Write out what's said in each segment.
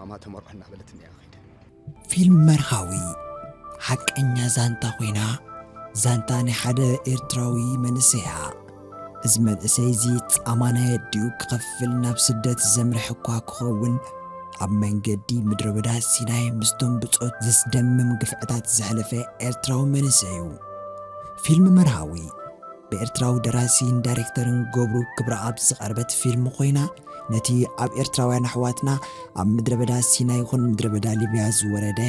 ማማ ተመርዖ እናበለትኒ እያ ከይደ። ፊልም መርሃዊ ሓቀኛ ዛንታ ኮይና፣ ዛንታ ናይ ሓደ ኤርትራዊ መንእሰይ እያ። እዚ መንእሰይ እዚ ጻማ ናይ ኣዲኡ ክኸፍል ናብ ስደት ዘምርሕ እኳ ክኸውን፣ ኣብ መንገዲ ምድረ በዳ ሲናይ ምስቶም ብጾት ዘስደምም ግፍዕታት ዘሕለፈ ኤርትራዊ መንእሰይ እዩ። ፊልም መርሃዊ ብኤርትራዊ ደራሲን ዳይሬክተርን ገብሩ ክብረኣብ ዝቐርበት ፊልም ኮይና፣ ነቲ ኣብ ኤርትራውያን ኣሕዋትና ኣብ ምድረ በዳ ሲናይ ይኹን ምድረ በዳ ሊብያ ዝወረደ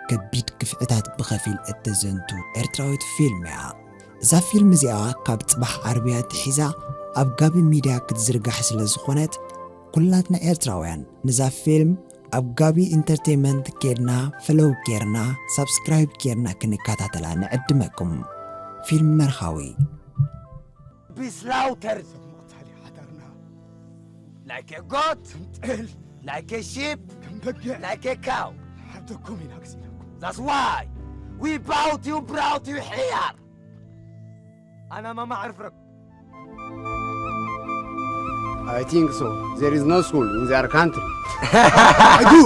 ከቢድ ግፍዕታት ብኸፊል እተዘንቱ ኤርትራዊት ፊልም እያ። እዛ ፊልም እዚኣ ካብ ጽባሕ ዓርብያ ትሒዛ ኣብ ጋቢ ሚድያ ክትዝርጋሕ ስለ ዝኾነት፣ ኩላትና ኤርትራውያን ንዛ ፊልም ኣብ ጋቢ ኢንተርቴይመንት ኬድና ፈለው ጌርና ሳብስክራይብ ጌርና ክንከታተላ ንዕድመኩም። ፊልም መርሃዊ ብስላውተር ምቕታል ይሓዳርና like a goat ጥል like a sheep ከም በጊዕ like a cow ሓደኩም ኢና ግዜናኩም that's why we brought you brought you here ኣና ማማ ዕርፍረክ I think so. There is no school in their country. I do!